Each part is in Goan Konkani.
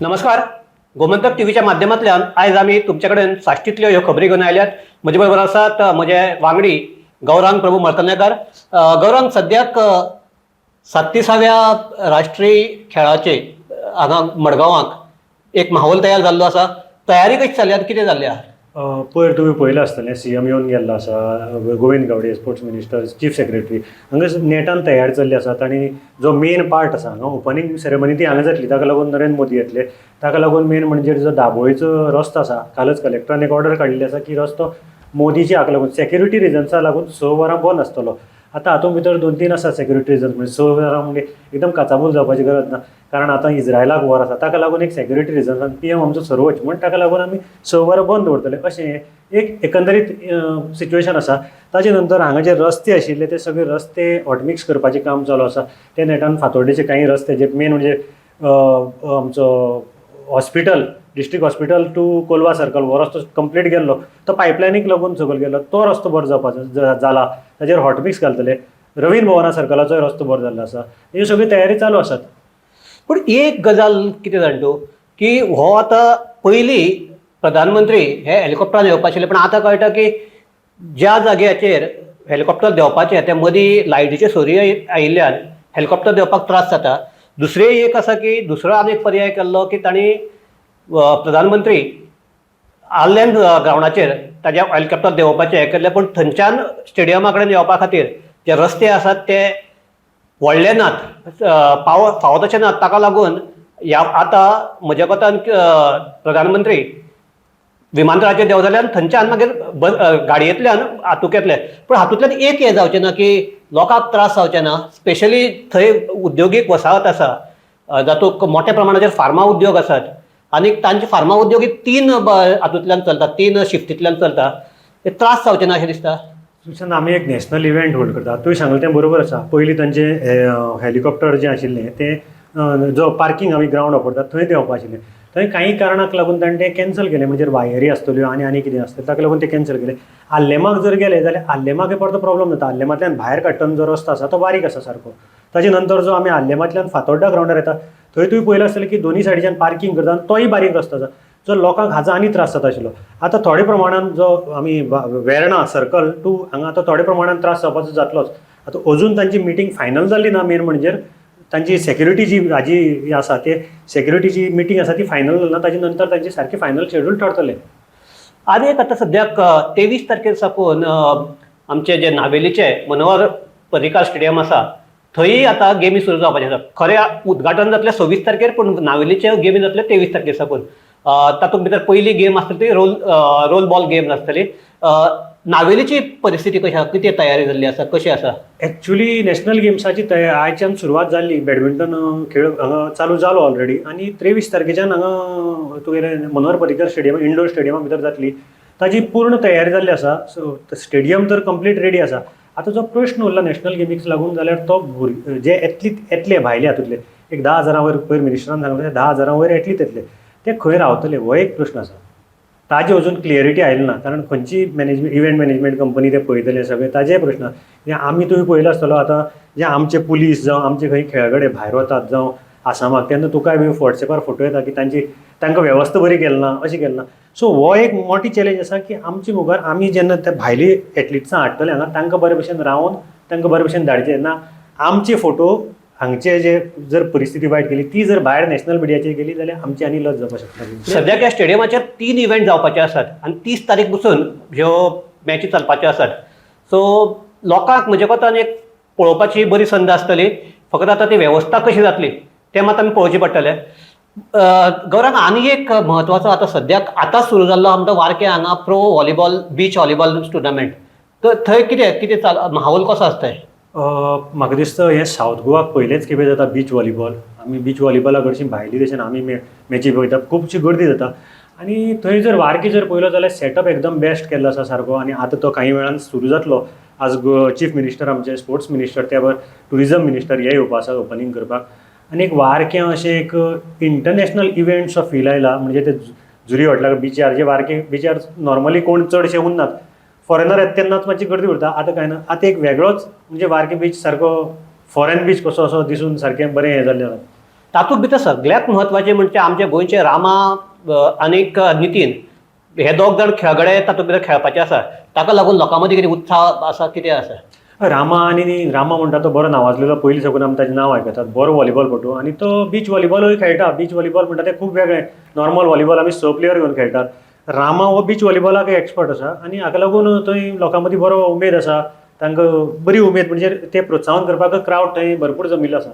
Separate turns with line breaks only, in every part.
नमस्कार, गोमंतक टीव्हीच्या माध्यमांतल्यान आयज आमी तुमचे कडेन साश्टींतल्यो ह्यो खबरी घेवन आयल्यात. म्हजे बरोबर आसात म्हजे वांगडी गौरांग प्रभू मळकर्णेकर. गौरांग, सद्याक 37व्या राष्ट्रीय खेळाचे हांगा मडगांवाक एक माहोल तयार जाल्लो आसा. तयारी कशी चल्ल्या आनी कितें जाल्लें आहा?
पयर तुमी पळयलां आसतलें, सीएम येवन गेल्लो आसा, Govind Gawde sports minister, chief secretary. हांगा नेटान तयारी चल्ली आसा आनी जो मेन पार्ट आसा हांगा, ओपनींग सेरेमनी, ती हांगा जातली. ताका लागून नरेंद्र मोदी येतले. ताका लागून मेन म्हणजे जो दाबोळीचो रस्तो आसा, कालच कलेक्टरान एक ऑर्डर काडिल्ली आसा की रस्तो मोदीची हाका लागून, सेक्युरिटी रिजन्सा लागून 6 वरां बंद आसतलो. आतां हातूंत भितर दोन तीन आसा सेक्युरिटी रिजन्स, म्हणजे 6 वरां म्हणजे एकदम काचाबूल जावपाची गरज ना, कारण आतां इस्रायलाक वॉर आसा. ताका लागून एक सेक्युरिटी रिजन्स आनी पीएम आमचो सर्वोच्च म्हण ताका लागून आमी 6 वरां बंद दवरतले, अशें एक एकंदरीत सिच्युएशन आसा. ताजे नंतर हांगा जे रस्ते आशिल्ले ते सगळे रस्ते हॉटमिक्स करपाचें काम चालू आसा. ते नेटान फातोर्डेचे काही रस्ते जे मेन म्हणजे आमचो hospital, district hospital to Colva circle हो रस्तो कंप्लीट गेल्लो, तो पायपलायनीक लागून सकयल गेल्लो, तो रस्तो बरो जावपाचो जाला. ताजेर हॉटमिक्स घालतले. रवींद्र भवना सर्कलाचोय रस्तो बरो जाल्लो आसा. ह्यो सगळी तयारी चालू आसात.
पूण एक गजाल कितें जाण तूं की हो आतां पयलीं प्रधानमंत्री हे हेलिकॉप्टरान येवपा आशिल्ले, पण आतां कळटा की ज्या जाग्याचेर हेलिकॉप्टर देंवपाचें त्या मदीं लायटीच्यो सरयो आयिल्ल्यान हेलिकॉप्टर देंवपाक त्रास जाता. दुसरें एक आसा की दुसरो आनी एक पर्याय केल्लो की तांणी प्रधानमंत्री आर्लेन ग्रावंडाचेर ताज्या हेलिकॉप्टर देंवोवपाचें हें केल्लें, पूण थंयच्यान स्टेडियमा कडेन येवपा खातीर जे रस्ते आसात ते व्हडले नात, पाव फावो तशे नात. ताका लागून ह्या आतां म्हज्या कोतान प्रधानमंत्री विमानतळाचेर देंवतले जाल्यार थंयच्यान मागीर गाडयेंतल्यान हातूंक येतले. पूण हातूंतल्यान एक हें जावचें ना की लोकांक त्रास जावचे ना? स्पेशली थंय उद्योगीक वसाहत आसा, जातूंत मोठ्या प्रमाणाचेर फार्मा उद्योग आसात आनी तांचे फार्मा उद्योग हे तीन हातूंतल्यान चलता, तीन शिफ्टींतल्यान चलता. ते त्रास जावचे ना अशें दिसता.
सुशांत, आमी एक नॅशनल इव्हेंट होल्ड करता. तुवें सांगलें तें बरोबर आसा. पयलीं तांचें हेलिकॉप्टर जें आशिल्लें तें जो पार्कींग आमी ग्रावंड वापरतात थंय देंवपा आशिल्लें. थंय काही कारणाक लागून ताणें तें कॅन्सल केलें. म्हणजे वायरी आसतल्यो आनी आनी कितें आसतलें, ताका लागून तें कॅन्सल केलें. आल्लेमाक जर गेले जाल्यार आल्लेमाकय परतो प्रॉब्लम जाता. आल्लेमांतल्यान भायर काडटना जो रस्तो आसा तो बारीक आसा सारको. ताजे नंतर जो आमी आल्लेमांतल्यान फातोड्डा ग्रावंडार येता, थंय तुवें पळयलें आसतलें की दोनी सायडीच्यान पार्कींग करता आनी तोय बारीक रस्तो आसा, जो लोकांक हाजो आनी त्रास जाता आशिल्लो. आतां थोडे प्रमाणान जो आमी वेर्णा सर्कल टू हांगा आतां थोडे प्रमाणान त्रास जावपाचो जातलोच. आतां अजून तांची मिटींग फायनल जाल्ली ना. मेन म्हणजे तांची सेक्युरिटी जी हाजी ही आसा, ते सेक्युरिटीची मिटींग आसा ती फायनल जाली ना. ताजे नंतर तांचे सारकें फायनल शेड्यूल ठरतलें.
आनी एक आतां सद्याक 23 तारखेर साकून आमचे जे नावेलीचे मनोहर पर्रीकार स्टेडियम आसा, थंय आतां गेमी सुरू जावपाचे आसा. खरें उद्घाटन जातलें 26 तारखेर, पूण नावेलीचे गेमी जातले 23 तारखेर साकून. तातूंत भितर पयली गेम आसतली ती रोल बॉल गेम आसतली. नावेलीची परिस्थिती कशी आसा? कितें तयारी जाल्ली आसा? कशी आसा?
एक्चुली नॅशनल गेम्साची तयारी आयच्यान सुरवात जाल्ली. बॅडमिंटन खेळ हांगा चालू जालो ऑलरेडी आनी 23 तारखेच्यान हांगा तुगेले मनोहर पर्रीकर स्टेडियम, इंडोर स्टेडियमा भितर जातली. ताजी पूर्ण तयारी जाल्ली आसा. सो स्टेडियम तर कंप्लीट रेडी आसा. आतां जो प्रश्न उरला नॅशनल गेमीक लागून जाल्यार तो भुरगे जे एथलीट येतले भायले, हातूंतले एक 10 हजारां वयर, पयर मिनिस्टरान सांगलें, 10 हजारां वयर एथलीट येतले, ते खंय रावतले हो एक प्रश्न आसा. ताजे अजून क्लियरिटी आयली ना, कारण खंयची मॅनेजमेंट, इव्हेंट मॅनेजमेंट कंपनी ते पळयतले, सगळें ताजेय प्रश्न. कित्याक आमी, तुवें पळयलो आसतलो, आतां जे आमचे पुलीस जावं आमचे खंय खेळगडे भायर वतात, जावं आसामाक, तेन्ना तुकाय बी वॉट्सएपार फोटो येता की तांची तांकां वेवस्था बरी केली ना, अशें केलें ना. सो हो एक मोठी चॅलेंज आसा की आमचे मुखार आमी जेन्ना ते भायली एथलिट्सां हाडटले हांगा, तांकां बरे भशेन रावन तांकां बरे भशेन धाडचे ना. आमचे फोटो हांगचे जे जर परिस्थिती वायट केली, ती जर भायर नॅशनल मिडियाचेर गेली जाल्यार आमची आनी लज जावपाक शकता.
सद्याक ह्या स्टेडियमाचेर तीन इव्हेंट जावपाचे आसात आनी 30 तारीख पसून ह्यो मॅची चलपाच्यो आसात. सो लोकांक म्हज्या कोतान एक पळोवपाची बरी संद आसतली. फकत आतां ती वेवस्था कशी जातली तें मात आमी पळोवचें पडटलें. गौरांग, आनी एक म्हत्वाचो आतां सद्याक आतां सुरू जाल्लो आमचो वार्के हांगा pro volleyball, beach volleyball tournament, तर थंय कितें कितें चाल, माहोल कसो आसता?
म्हाका दिसता हें सावथ गोवाक पयलेच खेपे जाता बीच व्हॉलीबॉल. आमी बीच व्हॉलीबॉला कडची भायली देशान आमी मॅची पळयता, खुबशी गर्दी जाता. आनी थंय जर वार्के जर पळयलो जाल्यार सेटअप एकदम बेस्ट केल्लो आसा सारको आनी आतां तो कांय वेळान सुरू जातलो. आज चीफ मिनिस्टर, आमचे स्पोर्ट्स मिनिस्टर, त्या भायर टुरिजम मिनिस्टर हे येवपा आसा ओपनींग करपाक. आनी एक वार्क्यां अशें एक इंटरनॅशनल इव्हेंटसो फील आयला. म्हणजे ते जुरी हॉटेला बिचार जे वार्के बिचार नॉर्मली कोण चडशे उरनात, फॉरेनर येता तेन्नाच मातशी गर्दी उरता. आतां कांय ना, आतां एक वेगळोच म्हणजे वार्के बीच सारको फॉरेन बीच कसो असो दिसून सारकें बरें हें जाल्लें आसा.
तातूंत भितर सगळ्यांत म्हत्वाचें म्हणजे आमचे गोंयचे रामा आनीक नितीन हे दोग जाण खेळगडे तातूंत भितर खेळपाचे आसा. ताका लागून लोकां मदीं कितें उत्साह आसा, कितें आसा?
रामा आनी रामा म्हणटा तो बरो नांवाजलेलो, पयलीं साकून आमी ताजें नांव आयकतात, बरो व्हॉलीबॉल पटू आनी तो बीच व्हॉलीबॉलूय खेळटा. बीच व्हॉलीबॉल म्हणटा तें खूब वेगळें, नॉर्मल व्हॉलीबॉल आमी 6 प्लेयर घेवन खेळटात. रामा हो बीच व्हॉलीबॉलाक एक्सपर्ट आसा आनी हाका लागून थंय लोकां मदीं बरो उमेद आसा, तांकां बरी उमेद म्हणजे ते प्रोत्साहन करपाक क्रावड थंय भरपूर जमिल्लो आसा.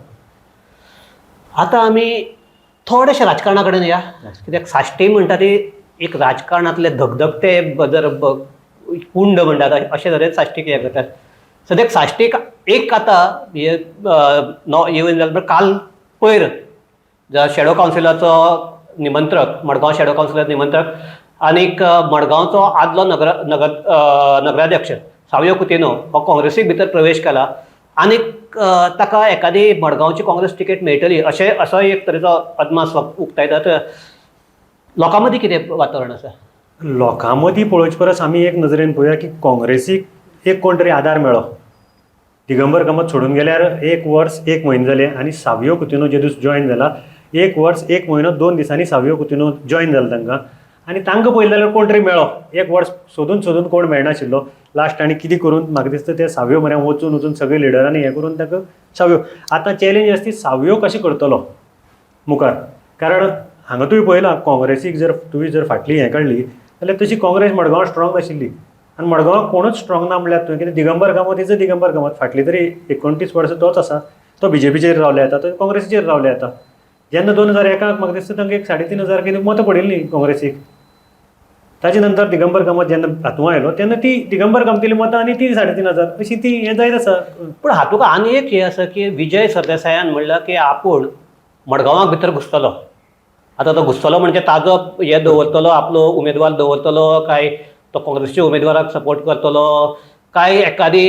आतां आमी थोडेशे राजकारणा कडेन या, कित्याक साश्टी म्हणटा ती एक राजकारणांतले धगधगते जर कुंड म्हणटात अशें तरेन साश्टीक हें करतात. सद्याक साश्टीक एक आतां हे येवन जाल्यार काल पयर शॅडो कावन्सिलाचो निमंत्रक, मडगांव शॅडो कावन्सिलाचो निमंत्रक आनीक मडगांवचो आदलो नगर नगर नगराध्यक्ष सावियो कुतिन्हो हो काँग्रेसीक भितर प्रवेश केला आनीक ताका एकादी मडगांवची काँग्रेस तिकेट मेळटली अशें असो एक तरेचो अदमास उक्तायतात. लोकां मदीं कितें वातावरण आसा?
लोकां मदीं पळोवचे परस आमी एक नदरेन पळोवया की काँग्रेसीक एक कोण तरी आदार मेळ्ळो. दिगंबर कामत सोडून गेल्यार 1 वर्स 1 म्हयनो जाले आनी सावियो कुतिन्हो जे दीस जॉयन जाला, 1 वर्स 1 म्हयनो 2 दिसांनी सावियो कुतिन्हो जॉयन जाला तांकां आनी तांकां पळयलें जाल्यार कोण तरी मेळ्ळो. 1 वर्स सोदून सोदून कोण मेळनाशिल्लो, लास्ट आनी कितें करून म्हाका दिसता ते सावियो म्हऱ्यान वचून वचून सगळे लिडरांनी हें करून ताका सावियो. आतां चॅलेंज आसा ती सावियो कशें करतलो मुखार, कारण हांगा तुवें पळयलां काँग्रेसीक जर तुवें जर फाटली हें काडली जाल्यार तशी काँग्रेस मडगांवां स्ट्रॉंग नाशिल्ली आनी मडगांवां कोणूच स्ट्रॉंग ना म्हणल्यार तुवें कितें Digambar Kamat is Digambar Kamat, फाटली तरी 29 वर्सां तोच आसा, तो बीजेपीचेर रावले येता, तो काँग्रेसीचेर रावले येता. जेन्ना 2001 म्हाका दिसता तांकां एक 3500 कितें मतां पडिल्लीं काँग्रेसीक, ताजे नंतर दिगंबर कामत जेन्ना हातूंत आयलो तेन्ना ती दिगंबर कामतीली मतां आनी ती 3500 अशी ती हें जायत आसा.
पूण हातूंत आनी एक हें आसा की विजय सरदेसायान म्हणलां की आपूण मडगांवाक भितर घुसतलो. आतां तो घुसतलो म्हणजे ताजो हें दवरतलो, आपलो उमेदवार दवरतलो काय तो काँग्रेसच्या उमेदवाराक सपोर्ट करतलो काय एकादी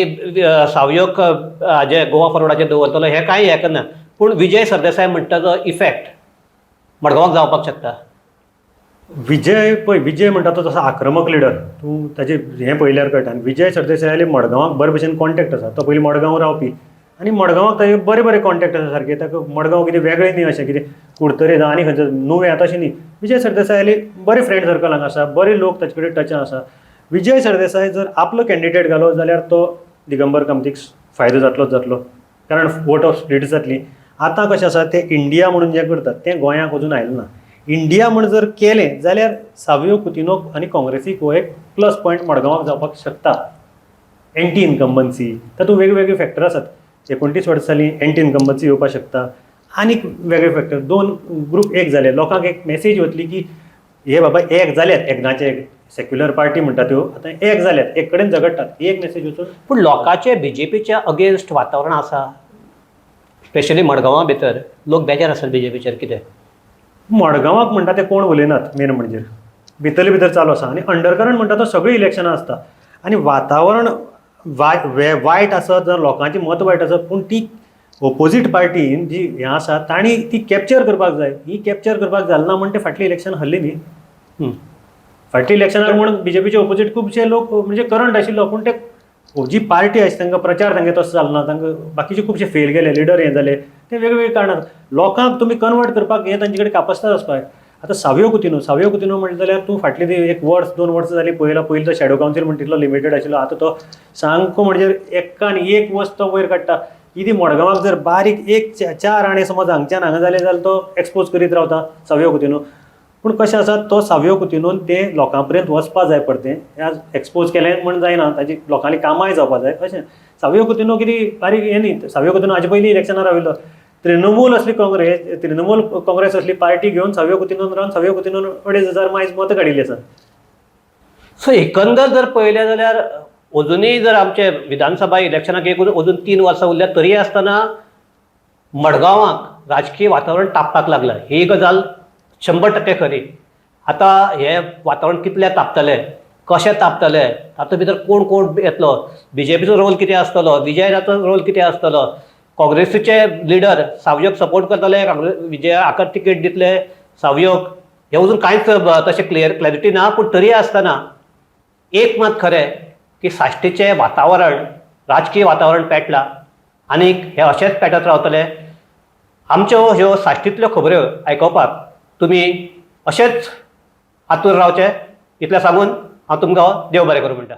सावयोक हाजे गोवा फॉरवर्डाचेर दवरतलो, हें कांय हें करना. पूण विजय सरदेसाय म्हणटा तो इफेक्ट मडगांवाक जावपाक शकता.
विजय पळय, विजय म्हणटा तो तसो आक्रमक लिडर, तूं ताजें हें पळयल्यार कळटा. आनी विजय सरदेसायाले मडगांवाक बरे भशेन कॉन्टेक्ट आसा, तो पयलीं मडगांव रावपी आनी मडगांवाक ताजे बरे बरे कॉन्टेक्ट आसा सारके. ताका मडगांव कितें वेगळें न्ही, अशें कितें कुडतरे जावं आनी खंयचो नुवें आतां अशें न्ही. विजय सरदेसायाले बरे फ्रेंड सर्कल हांगा आसा, बरे लोक ताचे कडेन टचान आसा. विजय सरदेसाय जर आपलो कॅन्डिडेट घालो जाल्यार तो दिगंबर कामतीक फायदो जातलोच जातलो, कारण वोट ऑफ स्प्लीट जातली. आतां कशें आसा तें इंडिया म्हणून जें करतात तें गोंयाक अजून आयलें ना. इंडिया म्हण जर केलें जाल्यार सावियो कुतिन्हो आनी काँग्रेसीक हो एक प्लस पॉयंट मडगांवाक जावपाक शकता. एंटी इनकम्बन्सी, तातूंत वेगवेगळे फॅक्टर आसात. 29 वर्सां जालीं एंटी इनकम्बन्सी येवपाक शकता, आनीक वेगळे फॅक्टर. 2 ग्रूप एक जाले, लोकांक एक मॅसेज वतली की हे बाबा एक जाल्यात, एकदांचे एक सेक्युलर पार्टी म्हणटा त्यो आतां एक जाल्यात, एक कडेन झगडटात, एक मॅसेज वचून.
पूण लोकांचे बीजेपीच्या अगेन्स्ट वातावरण आसा, स्पेशली मडगांवा भितर लोक बेजार आसात बीजेपीचेर. कितें
मडगांवाक म्हणटा ते कोण उलयनात, मेन म्हणजे भितरले भितर चालू आसा आनी अंडरकरंट म्हणटा तो सगळीं इलेक्शनां आसता आनी वातावरण वायट आसत जावं लोकांचें मत वायट आसत, पूण ती ओपोजीट पार्टीन जी हें आसा तांणी ती कॅप्चर करपाक जाय. ही कॅप्चर करपाक जालें ना म्हण ते फाटलीं इलेक्शन हरली न्ही. फाटल्या इलेक्शनाक म्हणून बीजेपीचे ओपोजीट खुबशे लोक म्हणजे करंट आशिल्लो, पूण ते जी पार्टी आसा तांकां प्रचार तांगे तसो जालो ना, तांकां बाकीचे खुबशे फेल गेले, लिडर हें जाले, ते वेगवेगळे कारणां. लोकांक तुमी कन्वर्ट करपाक हें तांचे कडेन कापस्ताद आसपाक जाय. आतां सावियो कुतिन्हो, सावियो कुतिन्हो म्हणलें जाल्यार तूं फाटली ती 1 वर्स 2 वर्सां जालीं पळयला, पयलीं तो शॅडो कावन्सील म्हण तितलो लिमिटेड आशिल्लो, आतां तो सामको म्हणजे एकान एक वस्त तो वयर काडटा. कितें मडगांवाक जर बारीक एक 4 आणे समज हांगच्यान हांगा जालें जाल्यार तो एक्सपोज करीत रावता सावियो कुतिन्हो. पूण कशें आसा तो सावियो कुतिन्होन तें लोकां पर्यंत वचपा जाय, परतें आज एक्सपोज केलें म्हण जायना, ताजी लोकांली कामांय जावपा जाय. अशें सावियो कुतिन्हो कितें बारीक हें न्ही, सावियो कुतिन्हो हाजे पयलीं इलेक्शनार राविल्लो. तृणमूल असली काँग्रेस, तृणमूल काँग्रेस असली पार्टी घेवन सावियो कुतिन्होन रावन सावियो कुतिन्होन 2500 मायज मतां काडिल्लीं आसा.
सो एकंदर जर पळयलें जाल्यार अजुनूय जर आमचे विधानसभा इलेक्शनाक एक अजून 3 वर्सां उरल्या तरी आसतना मडगांवाक राजकीय वातावरण तापपाक लागलां, ही गजाल 100% खरी. आतां हें वातावरण कितलें तापतलें, कशें तापतलें, तातूंत भितर कोण कोण येतलो, बीजेपीचो रोल कितें आसतलो, विजयाचो रोल कितें आसतलो, काँग्रेसीचे लिडर सावयोक सपोर्ट करतले, काँग्रेस विजया हाका तिकेट दितले सावयोक, हें अजून कांयच तशें क्लॅरिटी ना. पूण तरी आसतना एक मात खरें की साश्टीचें वातावरण, राजकीय वातावरण पेटलां आनीक हें अशेंच पेटत रावतलें. आमच्यो ह्यो साश्टींतल्यो खबऱ्यो आयकोपाक तुमी अशेंच आतूर रावचे इतलें सांगून हांव तुमकां देव बरें करूं म्हणटा.